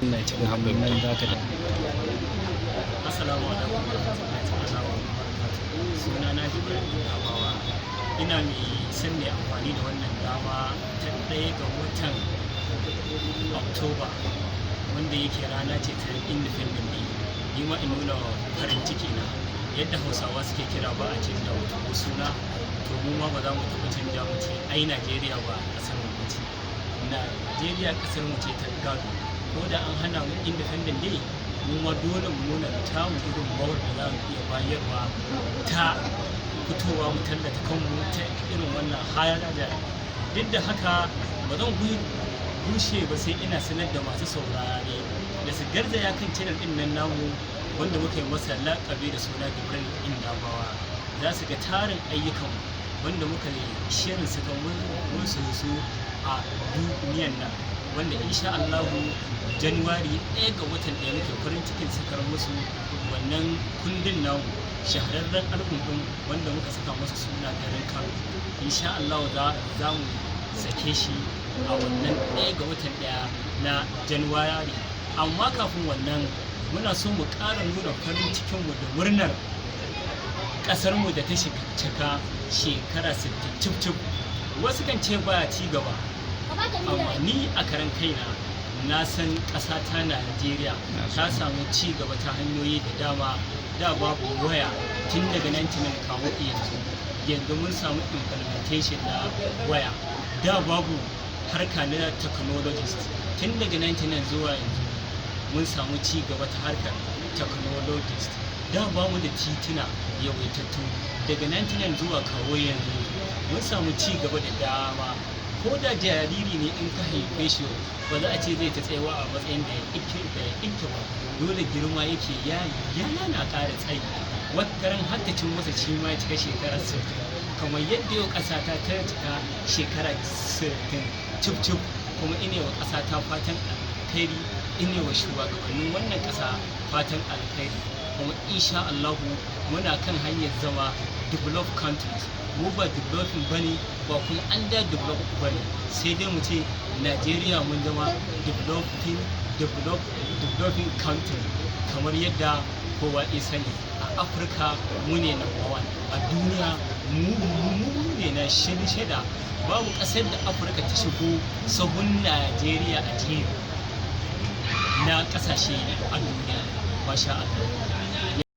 Nan za ka da. Assalamu alaikum warahmatullahi ta'ala wa barakatuh. Suna na Jibril Indabawa. Ina mai son ne amfani da wannan dama ta 1 ga watan Oktoba, wanda yake rana ce ta Independent Day. Ni ma in nuna farin ciki na yadda Hausawa suke kira ba a canja wa tuwo suna, to mu ma ba za mu taɓa canja mu ce ai Najeriya ba ƙasar mu ba ce. Najeriya ƙasar mu ce ta gado. Ko da an hana mu Independent Day, mu ma dole mu nuna tamu gudunmawar da za mu iya bayarwa ta fitowa mu tallata kanmu ta irin wannan haja. Duk da haka, ba zan gushe ba sai ina sanar da masu saurare da su garzaya kan channel din nan namu wanda muka yi masa laƙabi da suna Jibril Indabawa. Za su ga tarin ayyukan wanda muka yi shirin saka musu su a duniyan nan, wanda insha Allahu Januwari 1 ga watan da muke farin cikin sakar musu wannan kundin namu, shahararren album ɗin wanda muka saka masa suna Garin Kano. Insha Allahu za mu sake shi a wannan 1 ga watan 1 na Januwari. Amma kafin wannan, muna so mu ƙara nuna farin cikinmu da murnar ƙasarmu da ta cika shekara 60 cif cif. Wasu kan ce ba ci gaba, amma ni a karan kaina na san ƙasa ta Najeriya ta samu ci gaba ta hanyoyi da dama. Da babu waya tun daga 99 kawo yanzu. Yanzu mun samu implementation na waya. Da babu harka na technologist. Tun daga 99 zuwa yanzu mun samu ci gaba ta harkar technologist. Da ba mu da tituna yawaitattu. Daga 99 zuwa kawo yanzu mun samu ci gaba da dama. Ko da jariri ne in ka haife shi, ba za a ce zai ta tsayawa a matsayin da yake ba. Dole girma yake, ya yana na ƙara tsayi, wataran har ta cin masa shi ma ya cika shekara 60, kamar yadda yau ƙasa ta ta cika shekara 60 cif cif. Kuma ine wa ƙasa ta fatan alkhairi, ine wa shugabannin wannan ƙasa fatan alkhairi. Kuma insha Allahu muna kan hanyar zama developed countries. Mu ba developing bane ba, kuma under developed bane, sai dai mu ce Najeriya mun zama developing country. Kamar yadda kowa ya sani, a Afirka mu ne number one, a duniya mu ne na shida. Babu ƙasar da Afirka ta shigo sahun Najeriya a jeri na ƙasashe a duniya. Masha Allah.